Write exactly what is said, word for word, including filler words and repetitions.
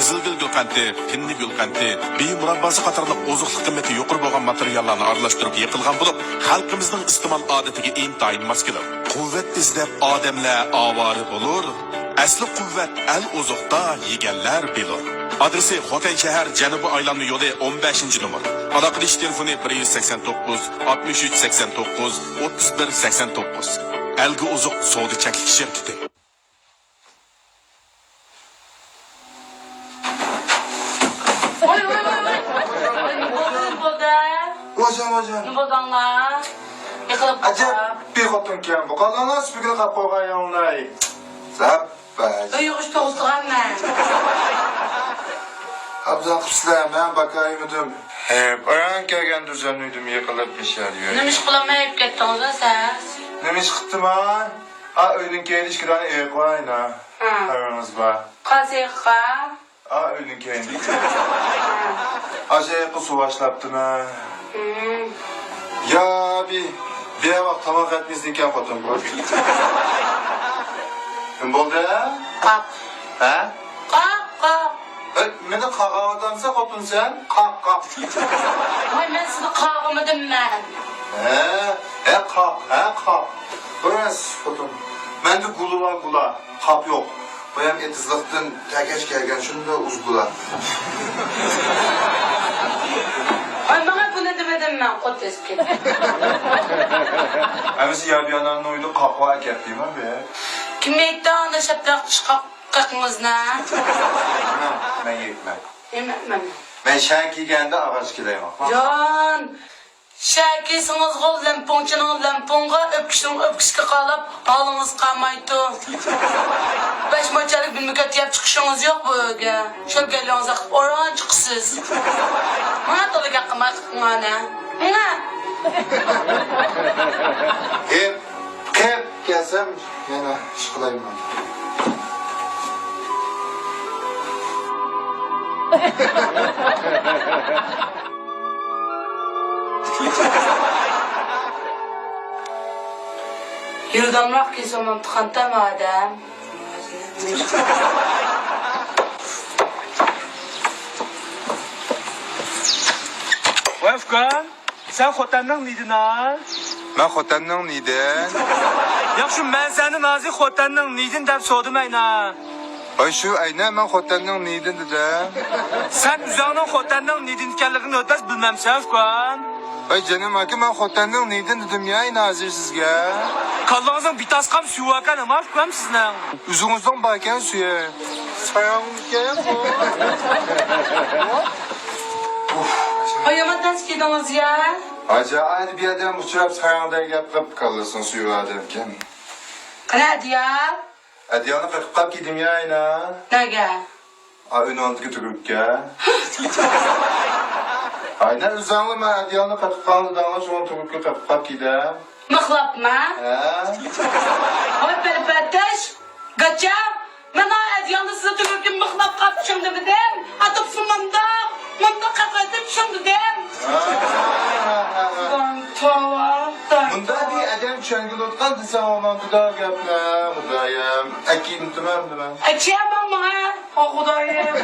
زىلگىل گۈلقەنتى، پىننە گۈلقەنتى، بىي مۇرابباسى قاتارلىق ئوزۇقلۇق قىممىتى يۇقىرى بولغان ماتېرىياللارنى ئارىلاشتۇرۇپ يېقىلغان بولۇپ، خەلقىمىزنىڭ ئىستېمال ئادىتىگە ئىنتايىن ماس كېلىدۇ. قۇۋۋەت ئىزدەپ ئادەملەر ئاۋارە بولۇر، ئەسلى قۇۋۋەت ئەل ئوزۇقتا، يېگەنلەر بىلۇر. ئادرېسى: خوتەن شەھەر، جەنۇبىي ئايلانما يولى، ئون بەشىنچى نومۇر. ئالاقىلىشىش تېلېفونى: بىر يۈز سەكسەن توققۇز، ئاتمىش ئۈچ، سەكسەن توققۇز، ئوتتۇز بىر، سەكسەن توققۇز. ئەلگە ئوزۇق سودا چەكلىك شىركىتى. ۋاي، ۋاي، ۋاي، ۋاي. ۋاي، نېمە بولدى، نېمە بولدى؟ ۋاجان، ۋاجان. نېمە بولدى ئاڭا؟ يىقىلىپ ئەجەب قاپسەن. بىر خوتۇنكەن بۇ. قالدىڭلار سۈپۈكىنى قاپ قويغان ياڭلاي. زەپ بەس. ئۆي يوغۇش توغۇزلىغان مەن. ئابزان قىپسىلە، مەن باكايمىدىم. ھە، ئايان كەلگەندۇ زەننىدىم يىقىلىپ مىشەر يۈرەك. نېمە ئىش قىلالماي يەپ كەتتىڭىز سىز؟ نېمە ئىش قىپتىمەن؟ ئا، ئۆينىڭ كەينىدە ئىككى دانە ئېيىق بار ئاينا. ھە. خەۋىرىڭىز بار. قايسى ئېيىققا؟ ئا، ئۆينىڭ كەينىدە. ھە. ئاشۇ ئېيىققا سۇ باشلاپتىمەن. ھىم. يا، بى-، بىر ۋاق تاماق ئەتمىسىدىكەن خوتۇن بۇ. نېمە بولدى؟ قاق. ھە؟ قاق، قاق. ئەي، مېنى قاغاۋاتامسەن خوتۇن سەن؟ قاق، قاق. ۋاي، مەن سىزنى قاغىمىدىم مەن. ھە، ھە، قاق، ھە، قاق. راست خوتۇن. مەندە گۇلى بار، گۇلا. قاپ يوق. بايام ئېتىزلىقتىن تەكەش كەلگەن، شۇنداق ئۇز گۇلا. ۋاي، ماڭا گۇلى دېمىدىم مەن، قۇت ئېزىپ كەتتى. ئەمىسە يابىيانانىڭ ئۆيىدە قاق بار ئەكەتتىمەن بىر. كىم ئېيتتى ئانا شەپتەك چىقاق؟ قېقىڭىزنى. مەن، مەن يەيمەن. يېمەيمەن. مەن شەھەر كەلگەندە ئاغاچ كېلەيمەن. جان، شەھەر كەلسىڭىزغۇ لەمپۇڭچىنىڭ لەمپۇڭغا، ئۆپكىسىنىڭ ئۆپكىسىگە قاراپ ھالىڭىز قالمايتتى. بەش مونچىلىك بىر مۇكەت يەپ چىقىشىڭىز يوق بۇ ئۆيگە. شۇ گەللىڭىز ئاقىپ ئوران چىقىسىز. ماڭا تولا گەپ قىلماي قېقىڭلارنى. ماڭا. ھېپ، قېپ. كەلسەم يەنە ئىش قىلايمەن. يىلدامراق كېسەم ئامتىخانتام ئادەم. ۋاي ئۇكام. سەن خوتەننىڭ نېيىدىنا؟ مەن خوتەننىڭ نېيىدىن. ياق، شۇ مەن سەندىن ھازىر خوتەننىڭ نېيىدىن دەپ سورىدىم ئەينا. ۋاي شۇ ئەينا، مەن خوتەننىڭ نېيىدىن دېدىم. سەن ئۆزۈڭنىڭ خوتەننىڭ نېيىدىن ئىكەنلىكىنى ھۆددەس بىلمەمسەن ئۇكام؟ ۋاي جېنىم ئاكا، مەن خوتەننىڭ نېيىدىن دېدىم يا ئەينا ھازىر سىزگە. كاللاڭىزنىڭ بىتاسقام سۈيى باركەن ئەمەس ئۇكام سىزنىڭ؟ ئۆزىڭىزنىڭ باركەن سۈيى. ساياڭكەن بۇ. ھاي، يامان تەس كېلدىڭىز يا. ھاجا، ئايدا بىر ئادەم ئۇچراپ ساياڭدەك گەپ قىلىپ كاللىسىنىڭ سۈيى بار دەپكەن. قېنى ئەدىيال؟ ئەدىيالنى قېقىپ قاپ كىدىم يا ئەينا. نەگە؟ ئا، ئۆينىڭ ئالدىدىكى تۈگۈرۈككە. ئەينا ئۆزۈڭلار مەن ئەدىيالنى قېقىپ قالدى دەڭلار، شۇڭا تۈگۈرۈككە قېقىپ قاپ كىدىم. مىخلاپما؟ ھە. ۋاي بىر پەتەش، گاچا، مەن ئا ئەدىيالنى سىزنى تۈگۈرۈككە مىخلاپ قاپ چۈشۈڭ دېمىدىم. ئاتۇپسۇ مۇنداق، مۇنداق قاقايتىپ چۈشۈڭ دېدىم. ھە، ھە، ھە، ھە. توۋا. مۇنداق بىر ئادەم چۈشەنگىلى ئوتقان دېسەڭ، ئۇنىڭ بۇدا گەپنى، خۇدايىم. ئەكىيمىتىمەن دېمەن. ئەچىيەمەن ماڭا، ئو خۇدايىم.